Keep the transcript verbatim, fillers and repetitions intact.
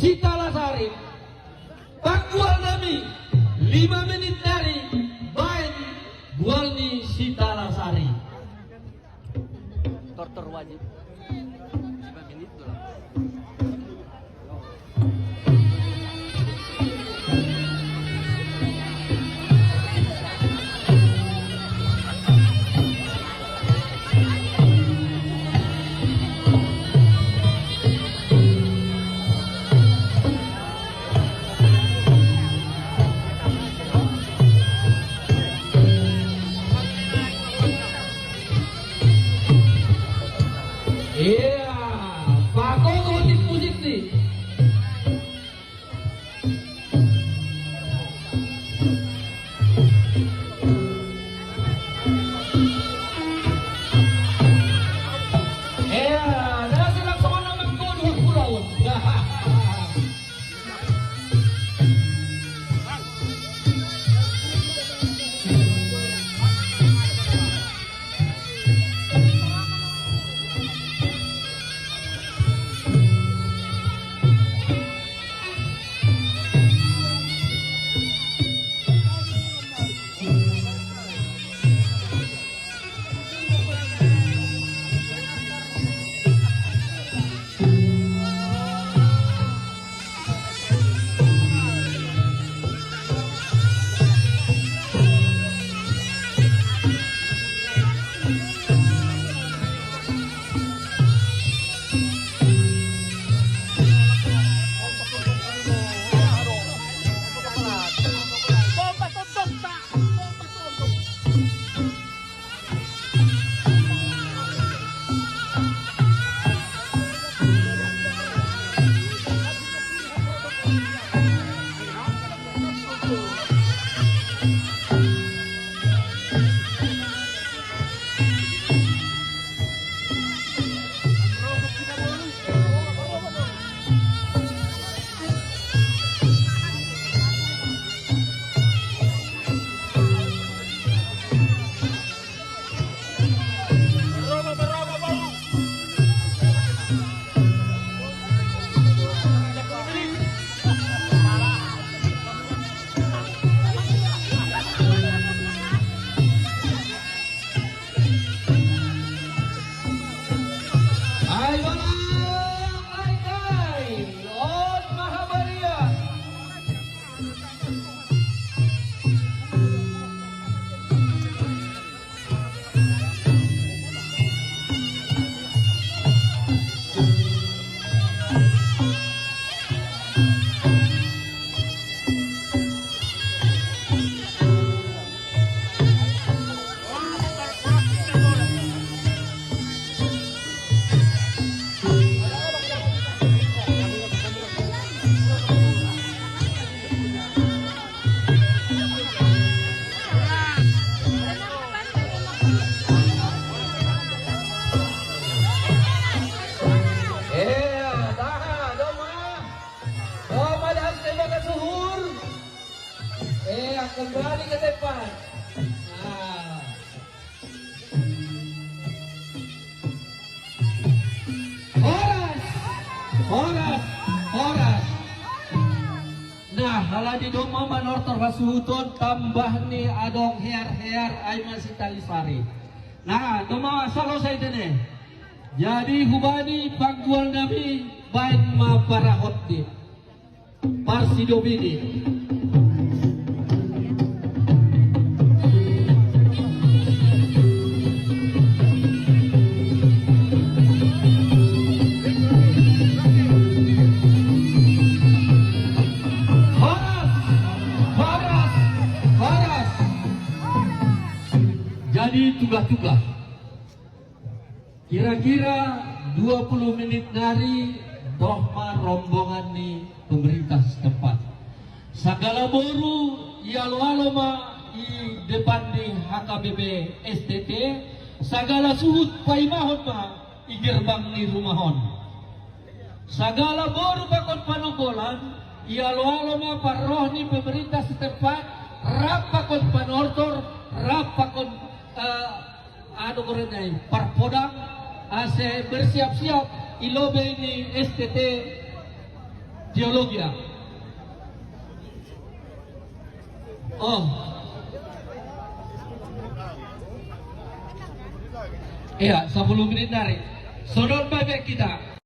Sitalasari. Panggual nami, lima menit nari, baen gual ni Sitalasari. Tortor wajib. Lima menit doang. Iya, Pak Koko di musik nih. Iya, dah silang semua nama gua dua pulau. Ai balang, ai kai, ot mahabarian. Eh, tahan, domba. Domba dah tembak ke suhur. Eh, kembali ke tempat. Nah. Horas, horas, horas. Nah, halani domma manortor hasuhuton, tambah ni adong hear-hear ai ma Sitalisari. Nah, domma salosai tene. Jadi hubani panggual nami baen ma parahotni. Parsidobini. Horas, horas, horas. Jadi tugah-tugah. Kira-kira dua puluh menit nari, roh ma rombongan ni pemerintah setempat. Sagala boru ialo-alo ma i depan ni H K B P S T T, sagala suhut paimahon ma i gerbang ni rumah on. Sagala boru pakon panonggolan ialo-alo ma parroh ni pemerintah setempat, rap pakon panortor, rap pakon, eh, anu gorenai, parpodang, ase bersiap-siap i lobei ni S T T Teologia. Oh. Iya, sepuluh menit dari. Sodot bebek kita.